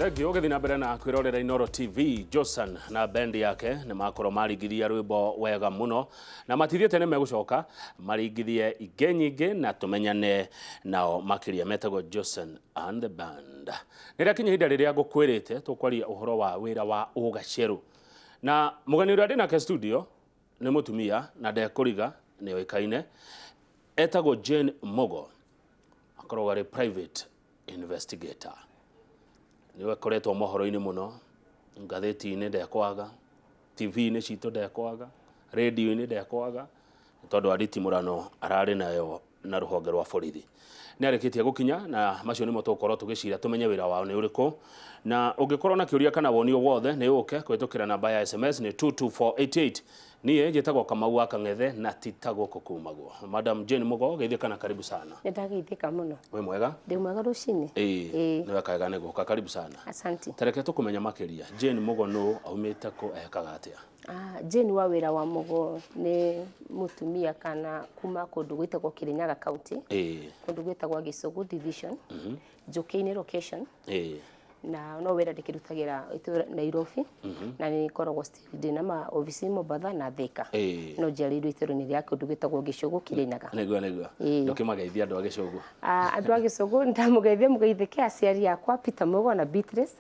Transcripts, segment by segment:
Thengiũ ũgĩthiĩ na mbere na kwĩrorera Inooro TV. Josan na bendi yake nĩ makorwo maringithia rwĩmbo wega mũno na matithiĩte, nĩ megũcoka maringithie ingĩ nyingĩ na tũmenyane nao makĩria. Metagwo Josan and the band. Nĩ rĩakinya ihinda rĩrĩa ngũkwĩrĩte tũkwaria ũhoro wa wĩra wa ũgacerũ, na mũgeni ũrĩa ndĩ nake studio nĩ mũtumia na ndekũriga nĩ oĩkaine, etagwo Jane Mugo, akoragwo arĩ private investigator. Nĩwe akoretwo mohoro-inĩ mũno, ngathĩti-inĩ ndekwaga, TV-inĩ citũ ndekwaga, rĩndiũ-inĩ ndekwaga, nĩ tondũ wa nditimũrano ararĩ nayo na rũhonge rwa borithi. Nĩ arĩkĩtie gũkinya na macio nĩmo tũgũkorwo tũgĩcira tũmenye wĩra wao nĩ ũrĩkũ. Na ũngĩkorwo na kĩũria kana woni o wothe, nĩ ũke kũhĩtũkĩra namba ya SMS nĩ 22488. Niĩ njĩtagwo Kamau wa Kang'ethe na ti ta gũkũ kumagwo. Madam Jane Mugo, geithĩka na karibu sana. Nĩ ndageithĩka mũno. Wĩ mwega? Ndĩ mwega rũcinĩ. Ĩĩ, nĩ wega nĩ gũka, karibu sana. Asante. Tareke tũkũmenya makĩria. Jane Mugo nũ, aumĩte kũ, ekaga atĩa? Ah, Jane wa wĩra wa Mugo nĩ mũtumia kana kuma kũndũ gwĩtagwo Kirinyaga County, kũndũ gwĩtagwo Gĩcũgũ Division, Njũkĩ-inĩ location. Na no wĩra ndĩkĩrutagĩra itũra Nairobi, na nĩ ngoragwo still ndĩna ma obici Mombatha na Thika, no njiarĩirwo itũra-inĩ rĩa kũndũ gwĩtagwo Gĩcũgũ, Kirinyaga. Nĩguo. Ndũkĩmageithia andũ a Gĩcũgũ. Ah, andũ a Gĩcũgũ ndamũgeithia, mũgeithĩke aciari akwa Peter Mugo na Beatrice,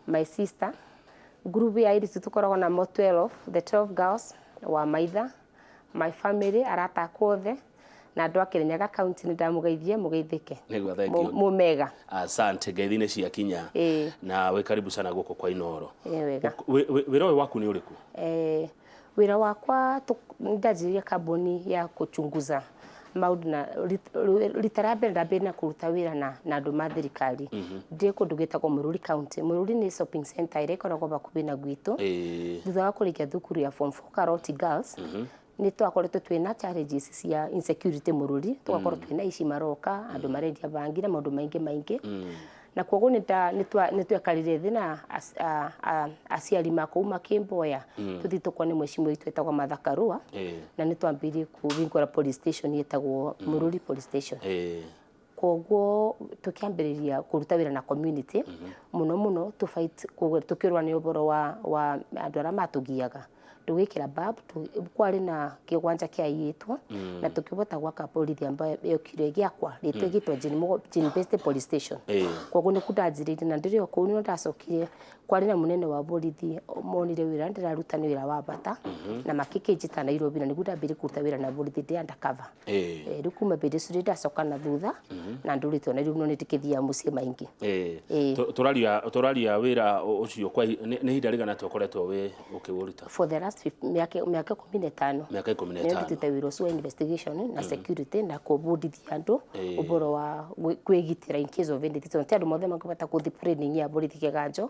my sister, group ya airĩtu tũkoragwo namo 12, the 12 girls wa maitha, my family, arata akwa othe na andũ a Kirinyaga County, nĩ ndamũgeithia, mũgeithĩke. Nĩguo, thank you. Mũmega. Asante, ngeithi nĩ ciakinya. Na wĩ karibu sana gũkũ kwa Inooro. Ĩ wega. Wĩra ũyũ waku nĩ ũrĩkũ? Wĩra wakwa, ndanjĩrĩria kambuni ya kuchunguza maũndũ na rita rĩa mbere ndambĩrĩria na kũruta wĩra na andũ ma thirikari ndĩ kũndũ gwĩtagwo Mũruri County. Mũruri nĩ shopping center ĩrĩa ĩkoragwo hakuhĩ na gwitũ. Thutha wa kũrĩkia thukuru ya form 4 Karoti Girls, nĩ twakoretwo twĩna challenges cia insecurity Mũruri, tũgakorwo twĩna ici maroka andũ marendia bangi na maũndũ maingĩ maingĩ, na koguo nĩ twekarire thĩ na aciari makũu makĩmboya tũthiĩ tũkone mwĩcimũ witũ etagwo Martha Karua, na nĩ twambĩrĩirie kũhingũra police station ĩtagwo Mũruri Police Station. Koguo tũkĩambĩrĩria kũruta wĩra na community mũno mũno, tũ fight tũkĩrũa nĩ ũhoro wa andũ arĩa matũgiaga, tũgĩkĩra bab kwarĩ na kĩwanja kĩaiyĩtwo, na tũkĩhota gwaka borithi ambayo yokire gĩakwa rĩtwa ĩgĩtwo Jane Mugo, Jane Best Police Station. Koguo nĩkuo ndanjĩrĩirie, na ndĩrĩ o kũu nĩho ndacokire kwarĩ na mũnene wa borithi monire wĩra ndĩraruta nĩ wĩra wa bata na makĩkĩnjĩta Nairobi, na nĩguo ndambĩrĩirie kũruta wĩra na borithi ndĩ undercover. Rĩu kuma bĩndĩ ĩcio ndĩ ndacoka na thutha na ndũrĩtwo na rĩu no nĩ ndĩkĩthiaga mũciĩ maingĩ. Tũraria wĩra ũcio kwa nĩ ihinda rĩigana atĩa ũkoretwo wĩ ũkĩũruta? For the last mĩaka 15. Mĩaka 15. Nĩ ndutĩte wĩra ũcio wa investigation na security na kũbundithia andũ ũhoro wa kwĩgitĩra in case of anything, tondũ ti andũ mothe mangĩhota gũthiĩ training ya borithi kĩganjo.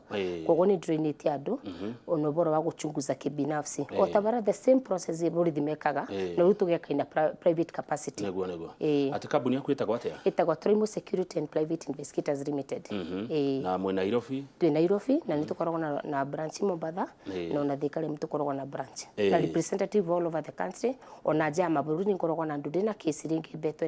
Koguo nĩ trainĩte andũ ona ũhoro wa gũchunguza kibinafsi, o ta bara the same process borithi mekaga, no rĩu tũgeka in a private capacity. Nĩguo. Atĩ kambuni yaku ĩtagwo atĩa? Ĩtagwo Troimo Security and Private Investigators Limited. Na mwĩ Nairobi? Twĩ Nairobi na nĩ tũkoragwo na branch Mombatha, na ona Thika rĩmwe tũkoragwo na branch na representative all over the country, ona nja ya mabũrũri nĩ ngoragwo na andũ. Ndĩna case rĩngĩ mbetwe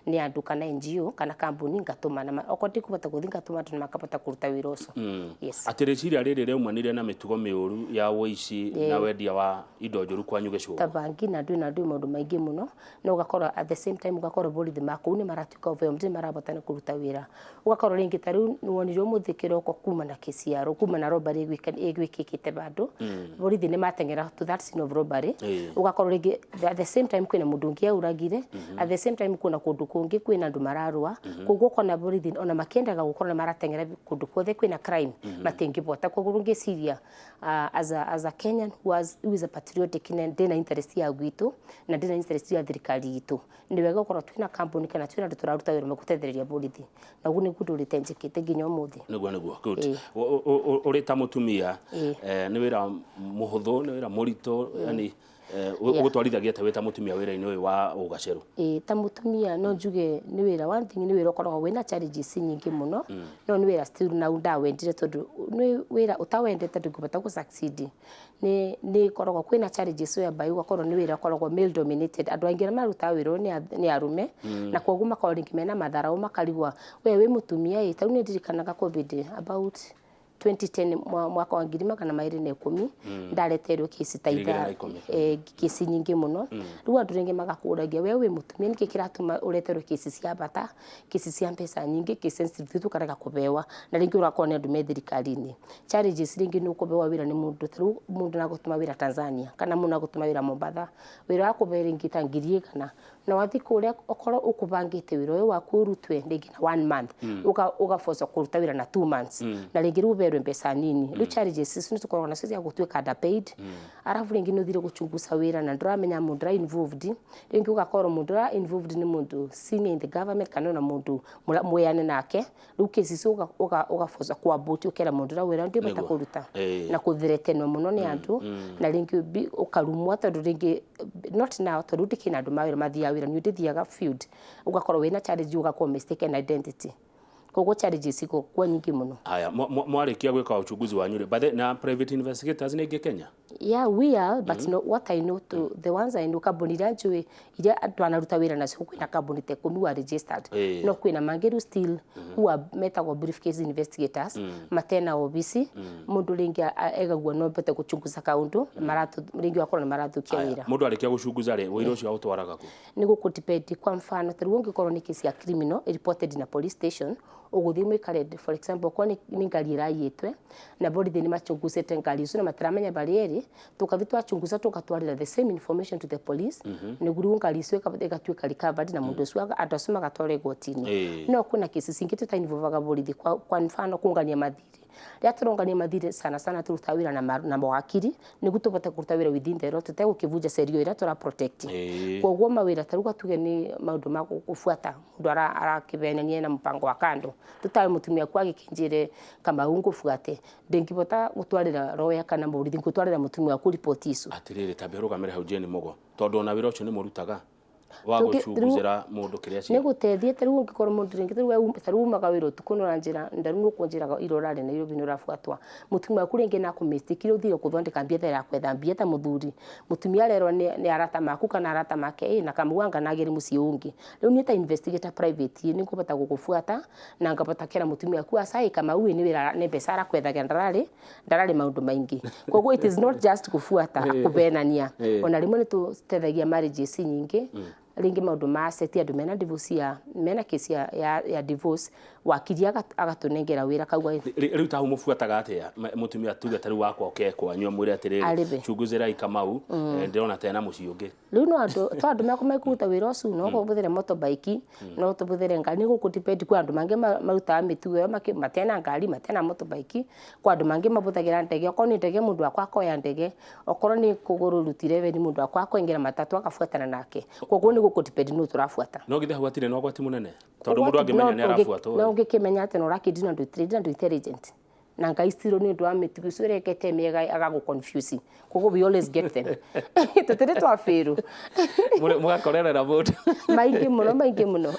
nĩ andũ kana NGO kana kambuni, ngatũma na okorwo ndikũhota gũthiĩ, ngatũma andũ na makahota kũruta wĩra ũcio. Yes. Atĩ rĩciria rĩrĩ rĩaumanire na mĩtugo mĩũru ya ũici na wendia wa indo njũru kwanyu Gĩcũgũ? Ta bangi na ndũĩ na ndũĩ, maũndũ maingĩ mũno, na ũgakora at the same time ũgakora borithi ma kũu nĩ maratuĩka overwhelmed, nĩ marahota nĩ kũruta wĩra. Ũgakorwo rĩngĩ ta rĩu nĩwonire ũmũthĩ kĩroko kuma na kesi ya kuma na robbery ĩgwĩkĩkĩte bandũ, borithi nĩ mateng'era to that scene of robbery. Ũgakorwo rĩngĩ at the same time kwĩna mũndũ ũngĩ auragire, at the same time kwĩna kũndũ kũngĩ kwĩna andũ mararũa. Koguo ũkona borithi ona makĩendaga gũkorwo nĩ marateng'era kũndũ kuothe kwĩna crime, matingĩbota. Koguo ngĩciria, as a Kenyan who is a patriotic na ndĩna interest ya gwitũ na ndĩna interest ya thirikari itũ, nĩ wega gũkorwo twĩna kambuni kana twĩna andũ tũraruta wĩra gũtethereria borithi, na ũguo nĩguo ndũrĩte njĩkĩte nginya ũmũthĩ. Nĩguo, good. Ũrĩ ta mũtumia, nĩ wĩra mũhũthũ, nĩ wĩra mũritũ, yani ũgũtwarithagia atĩa wĩ ta mũtumia wĩra-inĩ ũyũ wa ũgacerũ? Ĩĩ, ta mũtumia no njuge nĩ wĩra, one thing, nĩ wĩra ũkoragwo wĩna challenges nyingĩ mũno, no nĩ wĩra still na ndawendire, tondũ nĩ wĩra ũtawendete ndũngĩhota gũ succeed. Nĩ ĩkoragwo kwĩna challenges whereby ũgakorwo nĩ wĩra ũkoragwo male dominated, andũ aingĩ arĩa marutaga wĩra ũyũ nĩ arũme, na koguo makoragwo rĩngĩ mena matharaũ, makarigwa we wĩ mũtumia ĩ. Ta rĩu nĩ ndirikanaga COVID about 2010, mwaka wa 2010, ndareterwo kesi ta 2010. Kesi nyingĩ mũno. Rĩu andũ rĩngĩ magakũragia, we wĩ mũtumia, nĩkĩ kĩratũma ũreterwo kesi cia bata, kesi cia mbeca nyingĩ, case sensitive, tũkarega kũbewa? Na rĩngĩ ũrakorwo nĩ andũ me thirikari-inĩ. Challenges rĩngĩ nĩ ũkũbewa wĩra nĩ mũndũ, ta rĩu mũndũ nagũtũma wĩra Tanzania kana mũndũ nagũtũma wĩra Mombatha, wĩra wa kũbe rĩngĩ ta 100,000, na wathiĩ kũrĩa ũkorwo ũkũbangĩte wĩra ũyũ waku ũrutwe rĩngĩ na one month, ũgaboca kũruta wĩra na 2 months, na rĩngĩ rĩu ũberwe mbeca nini. Rĩu challenges icio nĩ tũkoragwo nacio cia gũtuĩka underpaid. Arabu rĩngĩ nĩ ũthire gũchunguza wĩra na ndũramenya mũndũ ũrĩa involved. Rĩngĩ ũgakorwo mũndũ ũrĩa involved nĩ mũndũ senior in the government kana ona mũndũ mwĩane nake. Rĩu kesi icio ũgaboca kwambũti, ũkera mũndũ ũrĩa wĩra ndĩbata kũruta na kũthretenwo mũno nĩ andũ, na rĩngĩ ũkarumwo, tondũ rĩngĩ not now, tondũ ndĩkĩ na andũ mawĩra mathiaga wĩra, nĩ ndĩthiaga field, ũgakorwo wĩna challenge, ũgakorwo mistaken identity. Koguo challenges igũkorwo nyingĩ mũno. Haya, mwarĩkia gwĩka uchunguzi wanyu rĩ, by the na private investigators nĩ aingĩ Kenya? Yeah, we are, but no, what I know to the ones I know, kambuni iria njũĩ, iria twanaruta wĩra nacio, kwĩna kambuni ta 10 wa registered. No kwĩna mangĩ rĩu still who are metagwo briefcase investigators, matena obici. Mũndũ rĩngĩ egagua no mbote gũchunguza kaũndũ, rĩngĩ wakorwo nĩ marathukia wĩra. Mũndũ arĩkia gũchunguza rĩ, wĩra ũcio aũtwaraga kũ? Nĩ gũkũ depend. Kwa mfano, ta rĩu ũngĩkorwo nĩ kesi ya criminal reported na police station, ũgũthiĩ mũikare. For example, okorwo nĩ ngari ĩraiyĩtwe na borithi nĩ machunguzĩte ngari icio na matiramenya barĩa ĩrĩ, tũkathi twachunguza, tũgatwarĩra the same information to the police, nĩguo rĩu ngari icio ĩgatuĩka recovered na mũndũ ũcio andũ acio magatwarwo igoti-inĩ. No kwĩna kesi cingĩ tũtainvolvaga borithi. Kwa mfano, kũngania mathirĩ, rĩrĩa tũrongania mathirĩ, sana sana tũrutaga wĩra na mawakiri nĩguo tũbote kũruta wĩra within the law, tũtegũkĩvunja sheria ĩrĩa tũra protect. Koguo mawĩra ta rĩu gatuge nĩ maũndũ ma gũbuata mũndũ arakĩvenania na mũbango wa kando, tũtawe mũtumia aku agĩkĩnjĩre Kamau ngũbuate, ndĩngĩbota gũtwarĩra lawyer kana borithi, ngũtwarĩra mũtumia waku riboti icio. Atirĩrĩ, tambe ũrũgamĩre hau, Jane Mugo, tondũ ona wĩra ũcio nĩ mũrutaga wa gũchunguzĩra mũndũ kĩrĩa nĩ cia gũteithia. Ta rĩu ũngĩkorwo mũndũ rĩngĩ ta rĩu umaga wĩra ũtukũ, nĩ ũranjĩra ndarĩu nũkũnjĩraga ira ũrarĩ Nairobi nĩ ũrabuatwa, mũtumia waku rĩngĩ nakũmĩstikire ũthire gũthondeka mbia ya kwetha mbia ta mũthuri, mũtumia arerwo nĩ arata maku kana arata make ĩ na Kamau anga nagĩrĩ mũciĩ ũngĩ. Rĩu niĩ ta investigator private nĩ ngũbota gũgũbuata na ngabota kera mũtumia waku acai Kamau ĩ nĩ wĩra nĩ mbeca arakwethaga, ndararĩ maũndũ maingĩ. Koguo it is not just gũbuata, kũbenania. Ona rĩmwe nĩ tũtethagia marriages nyingĩ, rĩngĩ maũndũ ma asset, andũ mena divorce, ya mena kesi ya divorce, wakiri agatũnengera wĩra kauga. Rĩu ta hau mũbuataga atĩa? Mũtumia tuge ta rĩu wakwa oke kwanyu amwĩre atĩrĩrĩ, Arĩbe. Chunguzĩrai Kamau, ndĩrona tena mũciĩ ũngĩ. Rĩu no andũ to andũ makwa mekũruta wĩra ũcio, no kũbũthĩre motorbike, no tũbũthĩre ngari, nĩ gũkũ depend. Kwĩ andũ mangĩ marutaga mĩtugo ĩyo matena ngari, matena motorbike. Kwĩ andũ mangĩ mabũthagĩra ndege. Okorwo nĩ ndege, mũndũ wakwa akoya ndege. Okorwo nĩ kũgũrũ rutire weni, mũndũ wakwa akoingĩra matatũ agabuatana nake. Koguo nĩ gũkũ depend nũ tũrabuata. No githĩ hau hatirĩ na ũgwati mũnene, tondũ mũndũ angĩmenya nĩ arabuatwo? No ũngĩkĩmenya atĩ no ũrakĩndi na andũ intelligent na Ngai still nĩ ũndũ wa mĩtugo icio ĩrekete mĩega agagũ confuse. Koguo we always get them, tũtirĩ twabĩrũ. Mũgakorerera mũndũ. Maingĩ mũno, maingĩ mũno,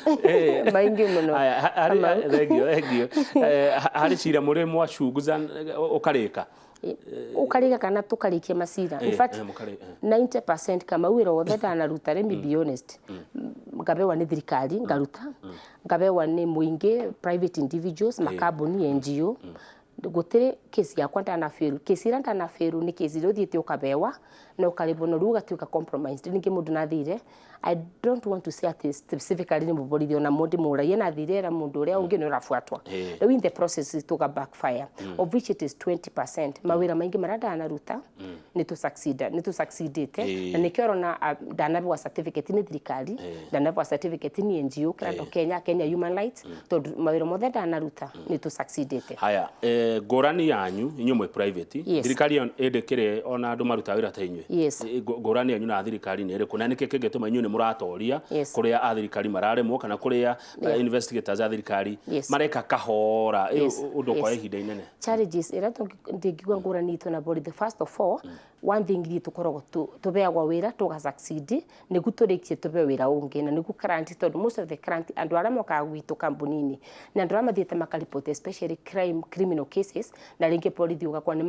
maingĩ mũno. Aya, thengio, thengio. Harĩ cira mũrĩ mwachunguza ũkarĩka? Ũkarĩka kana tũkarĩkia macira. In fact, 90% kama wĩra wothe ndanaruta, let me be honest, ngabewa nĩ thirikari ngaruta, ngabewa nĩ mũingĩ, private individuals, makambuni, NGO. Gũtirĩ kesi yakwa ndanafail. Kesi ĩrĩa ndanafail nĩ kesi ĩrĩa ũthiĩte ũkabewa na ũkarĩbwo na rĩu ũgatuĩka compromised. Ningĩ mũndũ nathire, I don't want to say atĩ specifically nĩ mũborithi, ona mũndũ mũraia nathire era mũndũ ũrĩa ũngĩ nĩ ũrabuatwa. Rĩu in the process tuga backfire, of which it is 20%. Mawĩra maingĩ marĩa ndanaruta nĩ tũ succeed, nĩ tũ succeedĩte. Na nĩkĩo ũrona ndanabewa certificate nĩ thirikari, ndanabewa certificate nĩ NGO Krando Kenya, Kenya Human Rights, tondũ mawĩra mothe ndanaruta nĩ tũ succeedĩte. Haya, ngũrani yanyu inyuĩ mwĩ private, Yes. thirikari ĩyo ĩndĩkĩrĩ ona andũ marutaga wĩra ta inyuĩ? Yes. Ngũrani yanyu na thirikari nĩ ĩrĩkũ, na nĩkĩ kĩngĩtũma inyuĩ nĩ mũratoria kũrĩa a thirikari mararemwo, kana kũrĩa investigators a thirikari mareka kahora, Yes. ũndũ kwa ihinda inene? Challenges ĩrĩa ndingiuga ngũrani itũ na borithi, first of all, One thing ithuĩ tũkoragwo tũbeagwo wĩra tũga succeed nĩguo tũrĩkie tũbeo wĩra ũngĩ, na nĩguo client, tondũ most of the client, andũ arĩa mokaga gwitũ kambuni-inĩ nĩ andũ arĩa mathiĩte makaripoti, especially crime, criminal cases, na rĩngĩ borithi ũgakora nĩ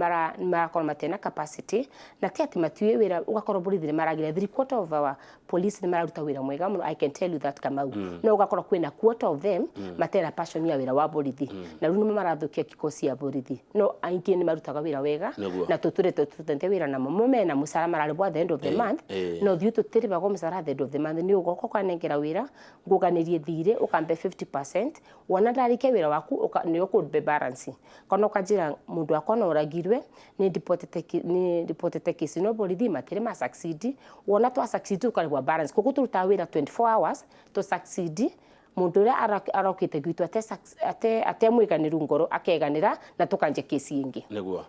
marakorwo matirĩ na capacity, na ti atĩ matiũĩ wĩra, ũgakorwo borithi nĩ maragira. Three quarter of our police nĩ mararuta wĩra mwega mũno, I can tell you that, Kamau. No ũgakorwo kwĩna quarter of them matirĩ na passion ya wĩra wa borithi, na rĩu nĩmo marathũkia kikosi ya borithi, no aingĩ nĩ marutaga wĩra wega. Na tũtũrĩ tũrutĩte wĩra namo, mo mena mũcara mararĩhwo at the end of the month. No thiĩ tũtirĩhagwo mũcara at the end of the month, nĩ ũgoka ũkanengera wĩra ngũganĩrie thirĩ, ũkambe 50%, wona ndarĩkia wĩra waku nĩ ũkũmbe balance, kana ũkanjĩra mũndũ wakwa no oragirwe, nĩ ndipotete kesi, no borithi matirĩ ma succeed. Wona twa succeed tũkarĩhwo balance. Koguo tũrutaga wĩra 24 hours to succeed mũndũ ũrĩa arokĩte gwitũ ate mwĩganĩru ngoro akeganĩra, na tũkanjia kesi ĩngĩ. Nĩguo.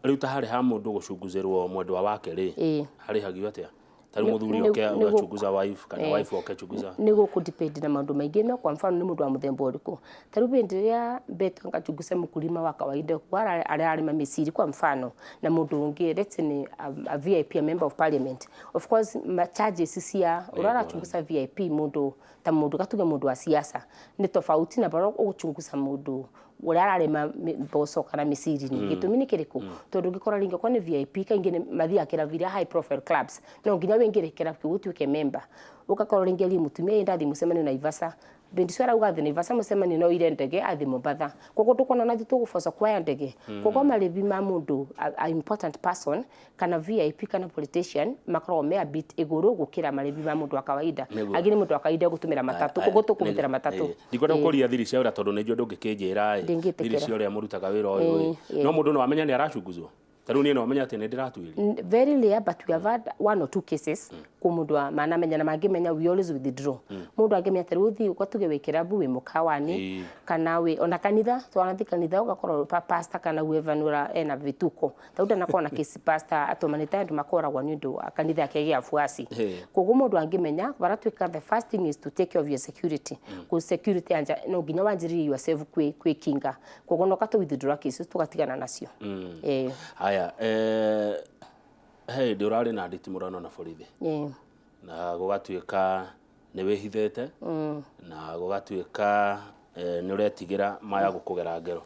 Rĩu ta harĩ ha mũndũ gũcunguzĩrwo mwendwa wake rĩ, harĩhagio atĩa? Ta rĩu mũthuri oke ũgachunguza wife, kana wife oke chunguza? Nĩ gũkũ na maũndũ maingĩ, no kwa mfano nĩ mũndũ wa mũthemba ũrĩkũ? Ta rĩu hĩndĩ ĩrĩa mbetwo ngachunguza mũkulima wa kawaida arĩa ararĩma mĩciri kwa mfano, na mũndũ ũngĩ, let's say ni a VIP, a member of parliament, of course ma charges cia ũrĩa arachunguza VIP, mũndũ ta mũndũ gatuge mũndũ wa siasa, nĩ tofauti na barĩa ũgũchunguza mũndũ ũrĩa ararĩma mboco kana mĩciri-inĩ. Gĩtũmi nĩ kĩrĩkũ? Tondũ ũngĩkora rĩngĩ okorwo nĩ VIP, kaingĩ nĩ mathiaga kĩrabu iria high profile clubs, no nginya wĩingĩre kĩrabu kĩu ũtuĩke member. Ũgakorwo rĩngĩ ari mũtumia ĩ ndathiĩ mũcemanio Naivasha, bĩndĩ cio arauga athiĩ Naivasha mũcemanio, no ire ndege athiĩ Mombatha, koguo ndũkona nathi tũgũboco kuoya ndege. Koguo marĩhi ma mũndũ a important person kana VIP kana politician makoragwo me a bit igũrũ gũkĩra marĩhi ma mũndũ wa kawaida. Angĩ nĩ mũndũ wa kawaida gũtũmĩra matatũ, koguo tũkũhũthĩra matatũ. Ndikwenda gũkũria thiri cia wĩra tondũ nĩ njũĩ ndũngĩkĩnjĩra ĩ Ndingĩtĩkĩra. Thiri cia ũrĩa mũrutaga wĩra ũyũ ĩ, no mũndũ no amenye nĩ aracunguzwo? Ta rĩu niĩ no amenye atĩ nĩ ndĩratuĩrio? Very rare, but we have had one or two cases ku mundu wa manamenya, na mangĩmenya we always withdraw. Mundu angĩmenya ta rĩu ũthiĩ ũgatuge wĩ kĩrabu, wĩ mũkawani, kana wĩ ona kanitha, twanathi kanitha ũgakorwo pastor kana whoever nĩ ũra ena vituko. Ta rĩu ndanakorwo na kesi pastor atũmanĩte andũ makoragwo nĩ ũndũ wa kanitha yake ĩgĩa afuasi. Koguo mũndũ angĩmenya baratuĩka, the first thing is to take care of your security. Ku security anja no nginya wanjĩrĩrie yourself kwĩkinga, koguo no katũ withdraw cases tũgatigana nacio. Haya, he hĩndĩ ũrarĩ na nditimũrano na borithi, na gũgatuĩka nĩ wĩhithĩte, na gũgatuĩka nĩ ũretigĩra maya gũkũgera ngero,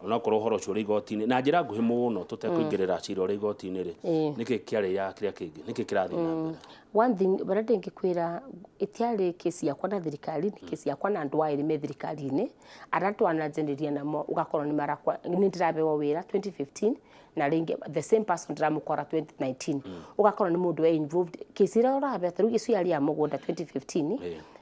onakorwo ũhoro ũcio ũrĩ igoti-inĩ. Na njĩra nguhĩ mũno tũtekũingĩrĩra cira ũrĩ igoti-inĩ rĩ, nĩkĩ kĩarĩ ya kĩrĩa kĩngĩ, nĩkĩ kĩrathiĩ na mbere? One thing barĩa ndĩngĩkwĩra, ĩtiarĩ kesi yakwa na thirikari, nĩ kesi yakwa na andũ erĩ me thirikari-inĩ arĩa twananjanĩria namo, ũgakorwo nĩ marakwa nĩ ndĩrabewa wĩra 2015, na rĩngĩ the same person ndĩramũkora 2019, ũgakorwo nĩ mũndũ we involved kesi ĩrĩa ũrabea. Ta rĩu icio yarĩ ya mũgũnda 2015,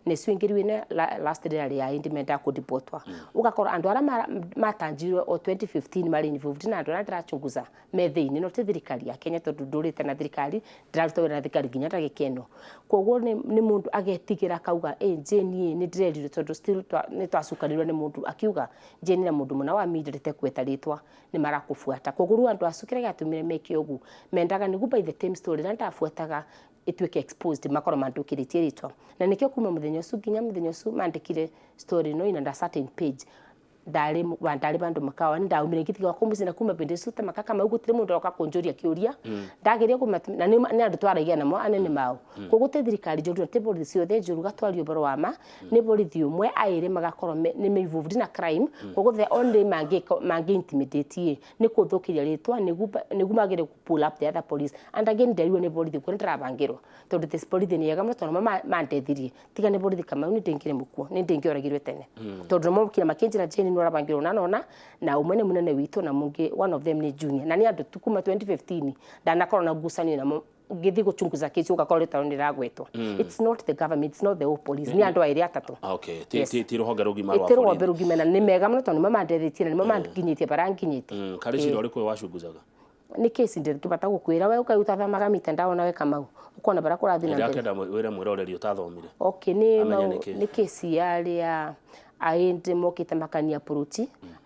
nĩ cingĩriwe na last day yarĩ ya indi mendaga kũdipotwa, ũgakorwo andũ arĩa matanjirwe o 2015 marĩ involved na andũ arĩa ndĩrachunguza me thĩinĩ, no ti thirikari ya Kenya, tondũ ndũrĩte na thirikari, ndĩraruta wĩra na thirikari nginya ndagĩka ĩno. Koguo nĩ mũndũ agetigĩra akauga ĩ nje niĩ nĩ ndĩrerirwo, tondũ still nĩ twacukanĩrwo nĩ mũndũ akiuga Jane na mũndũ mũna wa media rĩtekweta rĩtwa nĩ marakũbuata. Koguo rĩu andũ acu kĩrĩa gĩatũmire meke ũguo mendaga nĩguo by the time story ĩrĩa ndabuataga ĩtuĩke exposed, makorwo mandũkĩrĩtie rĩtwa, na nĩkĩo kuma mũthenya ũcio nginya mũthenya ũcio mandĩkire story ĩno ina certain page ndarĩ wa ndarĩ bandu makawa nĩ ndaumire ngĩtiga gwakwa mũciĩ, na kuma bĩndĩ ĩcu ta makaka mau gũtirĩ mũndũ oka kũnjũria kĩũria ndageria kũmatũmĩra, na nĩ andũ twaragia namo anene mao. Koguo ti thirikari njũru na ti borithi ciothe njũru, gatwario ũhoro wa ma nĩ borithi ũmwe aĩrĩ magakorwo nĩ me involved na crime. Koguo the only mangĩ intimidate ĩ nĩ kũthũkĩria rĩtwa nĩguo magĩre pull up the other police. And again, nderirwo nĩ borithi kuo nĩ ndĩrabangĩrwo, tondũ this borithi nĩ ega mũno, tondũ mandethirie. Tiga nĩ borithi, Kamau, nĩ ndĩngĩrĩ mũkuo, nĩ ndĩngĩoragirwe tene, tondũ nĩmo mokire makĩnjĩra Jane nĩ ũrabangĩrwo na nona na ũmwe nĩ mũnene witũ na mũngĩ one of them nĩ junior, na nĩ andũ tu kuma 2015 ndanakorwo na ngucanio namo. Ngĩthiĩ gũchunguza kesi ũgakorwo rĩtwa nĩ rĩragwetwo. It's not the government, it's not the whole police, nĩ andũ erĩ atatũ. Okay, ti ti rũhonge rũgima rwa ĩtĩ rũhonge borithi. Rũgima, na nĩ mega mũno tondũ nĩmo mandethĩtie na nĩmo manginyĩtie barĩa nginyĩte. Karĩ cira ũrĩkũ ũyũ wacunguzaga? Nĩ kesi ndĩngĩbata gũkwĩra we ũtathomaga mitandao nawe Kamau ũkona barĩa kũrathiĩ na mbere. Ndakenda wĩre mwĩroreri ũtathomire Okay, nĩ amenye nĩkĩ. Nĩ kesi yarĩ ya Aindi mokite makania approach.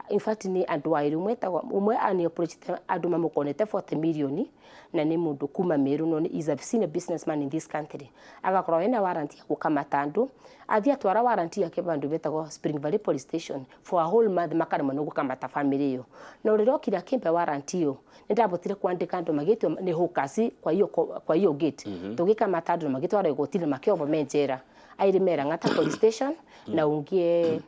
In fact ni andu airu mwetagwo umwe ani approach andu mamukonete 40 million na ni mundu kuma Meru, no is a senior businessman in this country, agakorwo ena warrant ya gukamata andu, athi atwara warrant yake bandu betagwo Spring Valley Police Station for a whole month, makaremwo ni gukamata family iyo. No rĩrĩa okire akĩmbe warrant iyo, nĩndabotire kwandĩka andũ magĩtio nĩ hawkers kwa hiyo gate, tũgĩkamata andũ na magĩtwarwo igoti-inĩ, makĩohwo me njera, airi me Lang'ata Police Station na ũngĩ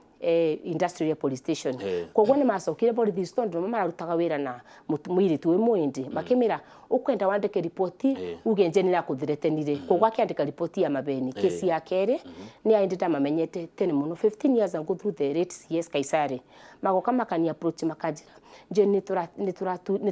Industrial Police Station. Koguo nĩ macokire borithi icio tondũ mararutaga wĩra na mũirĩtu wĩ mũindi, makĩmĩra ũkwenda wandĩke riboti uge nje nĩrakũthretenire. Koguo akĩandĩka riboti ya mabeni. Kesi ya kerĩ nĩ aindi ndamamenyete tene mũno, 15 years ago, through the late CS Kaisari, magoka makani approach, makanjĩra nje nĩ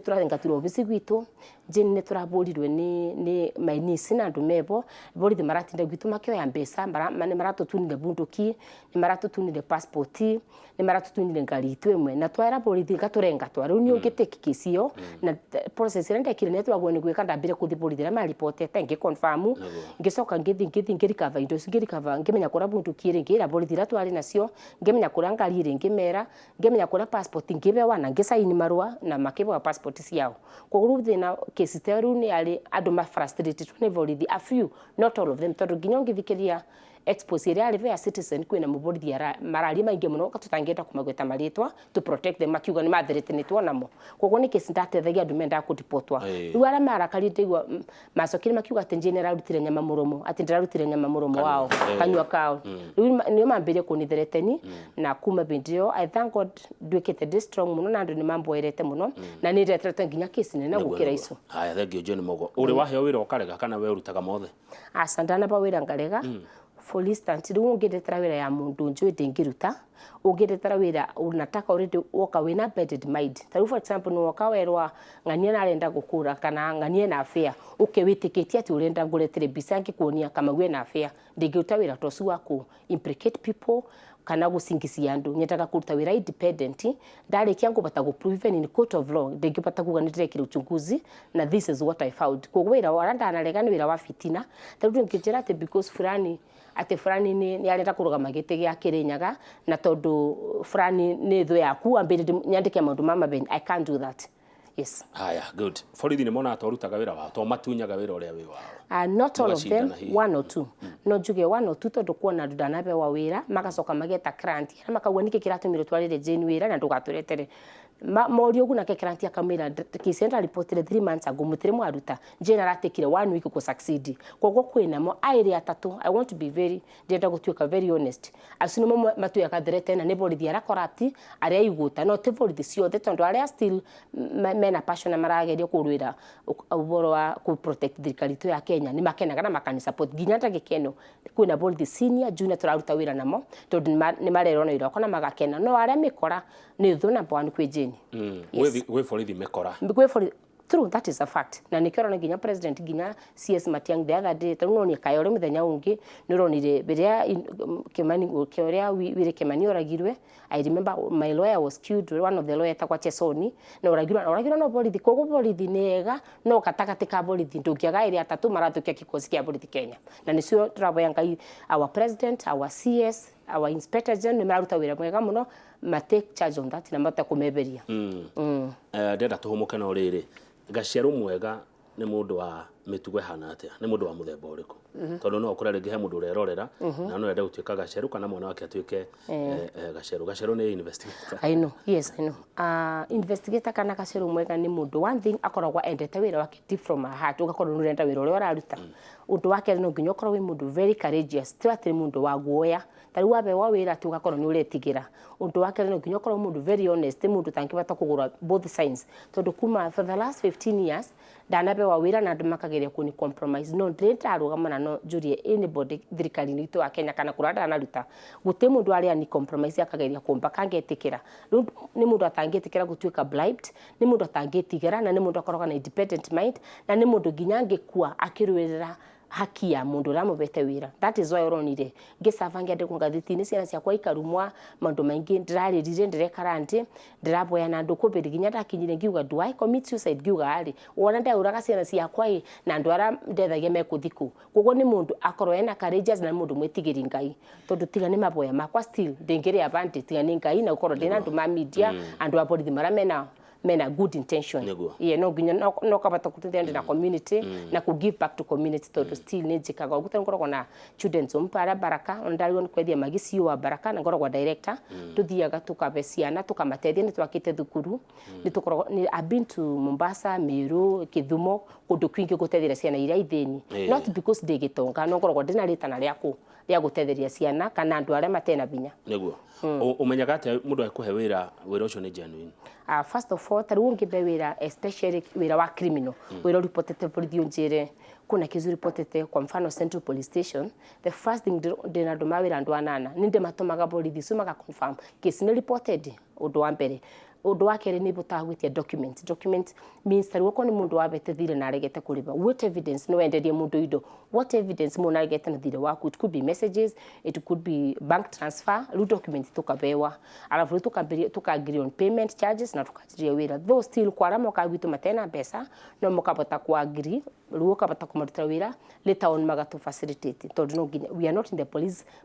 tũraingatirwo obici gwitũ, nje nĩ tũrabũrirwe nĩ my niece na andũ mebo borithi maratinda gwitũ makĩoya mbeca, nĩ maratũtunire bunduki, nĩ maratũtunire passport, nĩ maratũtunire ngari itũ ĩmwe, na twera borithi ngatũrengatwa. Rĩu niĩ ũngĩtake kesi ĩyo na process ĩrĩa ndekire nĩ twagwo nĩ gwĩka, ndambire kũthi borithi arĩa maripotete, ngĩ-confirm, ngĩcoka ngĩthi ngĩrikava indo icio, ngĩrikava, ngĩmenya kũrĩa bunduki ĩrĩ, ngĩra borithi iria twarĩ nacio, ngĩmenya kũrĩa ngari ĩrĩ, ngĩmera, ngĩmenya kũrĩa passport, ngĩbewa na ngĩcaini marũa na makĩbewa passport ciao. Koguo rĩu thĩna kesi ta rĩu nĩ arĩ andũ ma frustrated nĩ borithi, a few, not all of them, tondũ nginya ũngĩthikĩria expose ĩrĩa arĩ ya Citizen, kwĩna mũborithi mararia maingĩ mũno tũtangĩenda kũmagweta marĩtwa to protect them, makiuga nĩ mathreatenĩtwo namo. Koguo nĩ kesi ndateithagia andũ mendaga kũripotwa. Rĩu arĩa marakarire, ndaigua macokire makiuga atĩ njĩ nĩrarutire nyama mũromo, atĩ ndĩrarutire nyama mũromo wao, kanua kao. Rĩu nĩo mambĩrĩrie kũnithreteni, na kuma hĩndĩ ĩyo, I thank God, nduĩkĩte ndĩ strong mũno na andũ nĩ mamboerete mũno na nĩ ndeterete nginya kesi nene gũkĩra icio. Haya, thengio Jane Mugo. Ũrĩ waheo wĩra ũkarega kana we ũrutaga mothe? Aca, ndanaba wĩra ngarega. For instance, rĩu ũngĩndetera wĩra ya mũndũ njũĩ ndĩngĩruta, ũngĩndetera wĩra unataka already woka wĩna bedded mind, ta rĩu for example nĩ woka werwa ng'ania narenda gũkũra kana ng'ania na affair, ũke wĩtĩkĩtie atĩ ũrenda ngũretere mbica ngĩkuonia Kamau ena affair, ndĩngĩruta wĩra ta ũcio wa kũ implicate people kana gũcingicia andũ. Nyendaga kũruta wĩra independent. Ndarĩkia ngũbata gũ prove even in court of law, ndĩngĩbata kuga nĩ ndĩrekire uchunguzi na this is what I found. Koguo wĩra wa ndanarega nĩ wĩra wa fitina. Ta rĩu ndũngĩnjĩra atĩ because fulani, atĩ fulani nĩ arenda kũrũgama gĩtĩ gĩa Kĩrĩnyaga, na tondũ fulani nĩ thũ yaku, wambĩrĩrie nyandĩke maũndũ ma mabeni. I can't do that, yes. Haya, good. Borithi nĩ monaga to ũrutaga wĩra wao, to matunyaga wĩra ũrĩa wĩ wao? Not all of them. Mũgacindana hihi. One or two, no njuge one or two, tondũ kuona andũ ndanabewa wĩra magacoka mageta client arĩa makauga nĩkĩ kĩratũmire twarĩre Jane wĩra na ndũgatũretere. Morio ũguo, nake client akamwĩra kesi ĩyo ndaripotire 3 months ago, mũtirĩ mwaruta, Jane aratekire one week kũ succeed. Koguo kwĩnamo aĩrĩ atatũ. I want to be very, ndĩrenda gũtuĩka very honest, acio nĩmo matuĩkaga threat na nĩ borithi arĩa corrupt, arĩa igũta, no ti borithi ciothe, tondũ arĩa still mena passion na marageria kũrũĩra ũhoro wa kũ protect thirikari itũ ya Kenya nĩ makenaga na makani support nginya ndagĩka ĩno. Kwĩna borithi senior, junior tũraruta wĩra namo tondũ nĩ marerwo na wĩra wakwa na magakena, no arĩa mĩkora nĩ thũ number one kwĩ Jane. Yes. Gwĩ borithi mĩkora? Gwĩ borithi, true, that is a fact, na nikĩo ũrona nginya president, nginya CS Matiang'i the other day, tarĩu nonie Kayore mũthenya ũngĩ nĩ ũronire rĩrĩa Kimani, ũrĩa Wili Kimani oragirwe. I remember my lawyer was killed, one of the lawyer etagwa Chesoni, na oragirwo no borithi. Koguo borithi nĩ ega, no gatagatĩ ka borithi ndũngĩaga ĩrĩa atatũ marathũkia kikosi kĩa borithi Kenya, na nĩcio tũravoya Ngai, our president, our CS, our inspector general nĩ mararuta wĩra mwega mũno, ma take charge on that na mahote kũmeberia. Ndĩrenda tũhũmũke, no rĩrĩ, gacerũ mwega nĩ mũndũ wa mĩtugo ĩhana atĩa? Nĩ mũndũ wa mũthemba ũrĩkũ? Tondũ no ũkore rĩngĩ he mũndũ ũrerorera na no ende gũtuĩka gacerũ kana mwana wake atuĩke gacerũ. Gacerũ nĩ investigator. I know, yes, I know. Investigator kana gacerũ mwega nĩ mũndũ, one thing, akoragwo endete wĩra wake deep from her heart, ũgakorwo nĩ ũrenda wĩra ũrĩa ũraruta. Ũndũ wa kerĩ, no nginya ũkorwo wĩ mũndũ very courageous, ti atĩ nĩ mũndũ wa guoya, ta rĩu wabewa wĩra atĩ ũgakorwo nĩ ũretigĩra. Ũndũ wa kerĩ, no nginya ũkorwo mũndũ very honest, ti mũndũ ũtangĩhota kũgũra both sides, tondũ kuma for the last 15 years ndanabewa wĩra na andũ makageria kũni compromise, no ndĩrĩ ndarũgama na no njũrie anybody thirikari-inĩ itũ ya Kenya kana kũrĩa ndanaruta, gũtirĩ mũndũ arĩa ni compromise akageria kũmbaka ngetĩkĩra. Rĩu nĩ mũndũ atangĩtĩkĩra gũtuĩka bribed, nĩ mũndũ atangĩtigĩra, na nĩ mũndũ akoragwo na independent mind, na nĩ mũndũ nginya angĩkua akĩrũĩrĩra. Haki ya mundu uramubete wira. That is why uronire ngicaba ngiandikwo ngathĩti-inĩ, ciana ciakwa ikarumwa, maundu maingi ndirarĩrire, ndirekara ndi ndiraboya na andu kumbĩri nginya ndakinyire ngiuga, "Do I commit suicide?" Ngiuga ari wona ndauraga ciana ciakwa ĩ na andu aria ndethagia mekuthi ku. Koguo ni mundu akorwo ena courageous na mundu mwitigiri Ngai, tondu tiga ni maboya makwa, still ndingĩrĩa bandi tiga ni Ngai na gukorwo ndina andu ma media, andu a borithi maria mena good intention. Yeah, no nginya no kabata kuteithia na community na ku give back to community, tondu still nĩ njĩkaga ũguo, tondũ ngoragwo na children's home para Baraka, ona ndarigwo nĩ kwendia magi CEO wa Baraka na ngoragwo director. Tuthiaga tukabe ciana, tukamateithia, nĩ twakĩte thukuru, nĩ tũkoragwo nĩ I've been to Mombasa, Meru, Kĩthumo, kũndũ kwingĩ gũteithĩrĩria ciana iria ithĩni. Not because ndĩ gĩtonga, no ngoragwo ndĩna rĩtana rĩaku rĩa gũteithĩrĩria ciana kana andũ arĩa matena binya. Nĩguo. Ũmenyaga atĩa mũndũ akũhe wĩra, wĩra ũcio nĩ genuine? First of all, tarĩu ũngĩmbe wĩra, especially wĩra wa criminal, wĩra ũripotete borithi, ũnjĩre kuna kesi uripotete, kwa mfano Central Police Station, the first thing ndĩna andũ ma wĩra, andũ anana, nĩ ndĩmatũmaga borithi icio maka confirm case nĩ reported. Ũndũ wa mbere. Ũndũ wa kerĩ, nĩ botaga gwĩtia document. Document means tarĩu okorwo nĩ mũndũ wabete thirĩ na aregete kũrĩba, what evidence? No wenderie mũndũ indo, what evidence mũndũ aregete na thirĩ waku? It could be messages, it could be bank transfer. Rĩu document tukabewa, alafu rĩu tukambĩrĩria tuka agree on payment charges na tukanjĩrĩria wĩra. Though still kwara moka gwitũ matena mbeca, no mũkabota ku agree, rĩu ũkabota kũmarutĩra wĩra later on, magatu facilitate, tondũ no nginya, we are not in the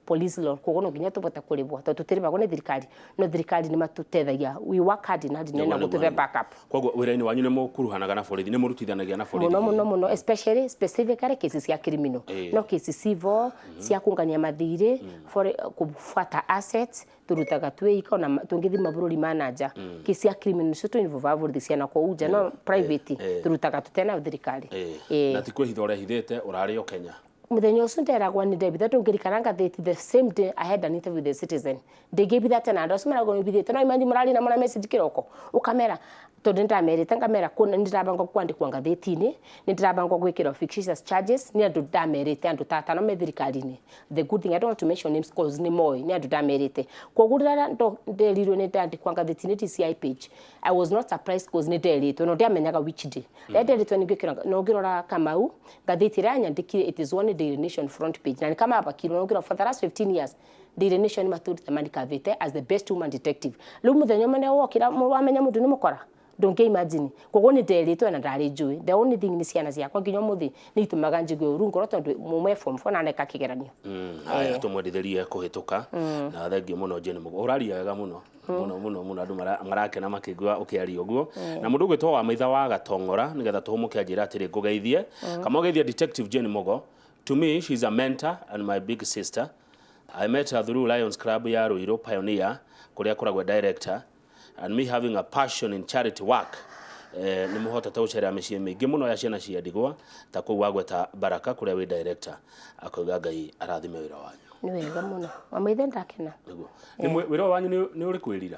police law, koguo no nginya tũbote kũrĩbwo, tondũ tũtirĩbagwo nĩ thirikari, no thirikari nĩ matũteithagia. We work hard in hard na gũtũhe backup. Koguo wĩra-inĩ wanyu nĩ mũkuruhanaga na borithi, nĩ mũrutithanagia na borithi? Muno muno muno, especially specifically cases cia criminal. No cases civil cia kungania mathirĩ, for kufuata assets, turutaga twĩika ona tũngĩthiĩ mabũrũri ma nanja. Kesi ya criminal nicio tũ borithi ciana kũu nja, no private turutaga tutena thirikari. Na ti kwĩhitha ũrehithĩte, ũrarĩ o Kenya? Muthenya ũcio nderagwo nĩ ndebitha, ndũngĩrikana ngathĩti, the same day I had an interview with the Citizen. Ndĩngĩbitha tena, andũ acio marauga nĩbithĩte, no imanji mũraria na mũna message kĩroko ũkamera, tondũ nĩndamerĩte ngamera kũna nĩndĩrabanga kwandĩkwo ngathĩti-inĩ, nĩndĩrabanga gwĩkĩrwo fictitious charges nĩ andũ ndamerĩte, andũ ta atano me thirikari-inĩ. The good thing, I don't want to mention names cause nĩ moĩ nĩ andũ ndamerĩte. Koguo rĩrĩa nderirwo nĩ ndandĩkwo ngathĩti-inĩ DCI page, I was not surprised cause nĩ nderitwo, no ndiamenyaga which day. Rĩrĩa nderitwo nĩ ngwĩkĩra, no ngĩrora Kamau ngathĩti ĩrĩa yanyandĩkire, it is one Daily Nation front page, na nĩ kama abakirwo no ngĩrora for the last 15 years Daily Nation matũrĩte manikavĩte as the best woman detective. Rĩu mũthenya ũmwe wokĩra wamenya mũndũ nĩ mũkora, ndũngĩ imagine. Koguo nĩ nderitwo na ndarĩ njũĩ. The only thing nĩ ciana ciakwa nginya ũmũthĩ nĩ itũmaga njigue ũru ngoro, tondũ mũmwe form 4 na aneka kĩgeranio. Haya, tũmwendithĩrie kũhĩtũka na thengiũ mũno. Jane Mũgo, ũraria wega mũno mũno mũno mũno, andũ marakena makĩigua ũkĩaria ũguo. Na mũndũ ũgwĩtwo wa maitha wa Gatong'ora, nĩgetha tũhũmũke, anjĩra atĩrĩ, ngũgeithie kama ũgeithie Detective Jane Mugo. To me she's a mentor and my big sister. I met her through Lions Club ya Ruiru Pioneer, kũrĩa akoragwo director, and me having a passion in charity work, nĩ mũhotete gũcerera mĩciĩ mĩingĩ mũno ya ciana cia ndigwa ta kũu wagweta Baraka, kũrĩa wĩ director. Akauga Ngai arathime wĩra wanyu. Nĩ wega mũno, wamaithe, ndakena. Nĩguo. Nĩ wĩra ũyũ wanyu nĩ ũrĩ kwĩrira,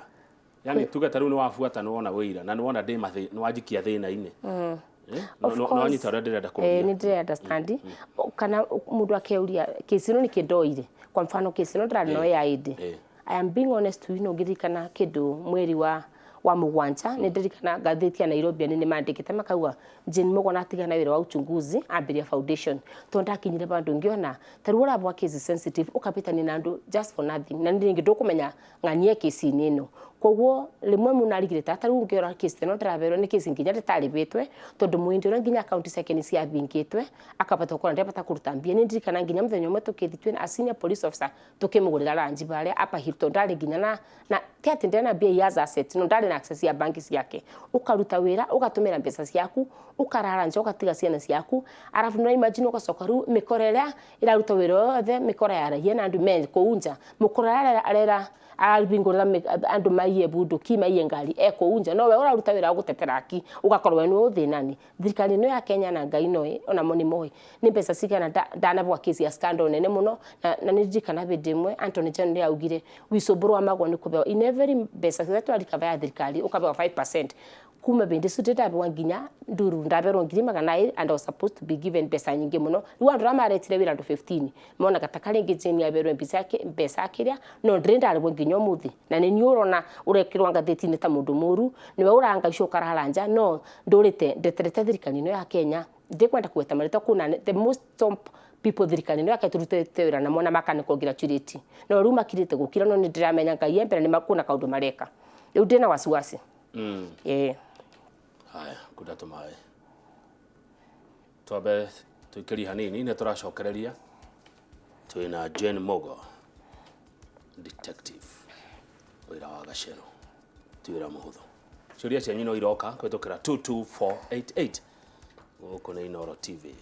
yani tuge ta rĩu nĩ wabuata, nĩ wona wĩira na nĩ wona ndĩ mathĩ, nĩ wanjikia thĩna-inĩ. Of No course. wanyita ũrĩa ndĩrenda kũria? Nĩ ndĩre understand kana mũndũ akeuria kesi ĩno nĩkĩ ndoire. Kwa mfano kesi ĩno ndĩrarĩ no ya ĩndĩ, I am being honest to you, no ngĩririkana kĩndũ mweri wa mũgwanja, nĩ ndirikana ngathĩti ya Nairobi nĩ mandĩkĩte makauga Jane Mugo atigana wĩra wa uchunguzi, ambĩrĩria foundation, tondũ ndakinyire bandũ ngĩona ta rĩu ũrabwa case sensitive, ũkabĩtania na andũ just for nothing, na rĩngĩ ndũkũmenya ng'anie kesi-inĩ ĩno. Koguo rĩmwe mũno arigire ta rĩu ngĩora kesi ĩno ndĩraberwo nĩ kesi nginya ndĩtarĩbĩtwe, tondũ mũhĩndĩ ũrĩa nginya akaunti ciake nĩ ciabingĩtwe, akabata gũkorwo ndebata kũruta mbia. Nĩ ndirikana nginya mũthenya ũmwe tũkĩthi twĩna a senior police officer, tũkĩmũgũrĩra ranji barĩa Upper Hill, tondũ ndarĩ nginya na ti atĩ ndarĩ na mbia, he has assets, no ndarĩ na access ya banki ciake. Ũkaruta wĩra, ũgatũmĩra mbeca ciaku, ũkarara nja, ũgatiga ciana ciaku, arabu no imagine ũgacoka rĩu mĩkora ĩrĩa ĩraruta wĩra yothe, mĩkora ya raia na andũ me kũu nja, mũkora ũrĩa arera arabingũrĩra andũ maiye bunduki, maiye ngari e kũu nja, no we ũraruta wĩra wa gũtetera haki, ũgakorwo we nĩwe ũthĩnani. Thirikari ĩno ya Kenya na Ngai noĩ onamo nĩ moĩ nĩ mbeca cigana ndanabwa kesi ya scandal nene mũno. Na nĩ ndirikana hĩndĩ ĩmwe Anthony General nĩ augire whistleblower magwo nĩ kũbewa in every mbeca ciothe twarikaba ya thirikari, ũkabewa 5%. Kuma bĩndĩ icio ndĩndabewa nginya nduru, ndaberwo 200,000 and I was supposed to be given mbeca nyingĩ mũno. Rĩu andũ arĩa maretire wĩra, andũ 15, monaga ta karĩngĩ Jane aberwo mbeca akĩrĩa, no ndĩrĩ ndarĩhwo nginya ũmũthĩ. Na nĩ niĩ ũrona ũrekĩrwo ngathĩti-inĩ ta mũndũ mũru, nĩwe ũranga icio ũkarara nja, no ndũrĩte ndeterete thirikari ĩno ya Kenya. Ndikwenda kũgweta marĩtwa, kuna the most top people thirikari-inĩ yake tũrutĩte wĩra namo na makanĩkwo gratuity, no rĩu makirĩte gũkira. No nĩ ndĩramenya Ngai e mbere, nĩ kuna kaũndũ mareka. Rĩu ndĩna wasiwasi. Ĩĩ. Haya, kunda tũmaĩ twambe tũikĩrie hanini, nĩ tũracokereria. Twĩna Jane Mugo, detective, wĩra wa gacero ti wĩra mũhũthũ. Ciũria cianyu no iroka kũhĩtũkĩra 22488. Gũkũ nĩ Inooro TV.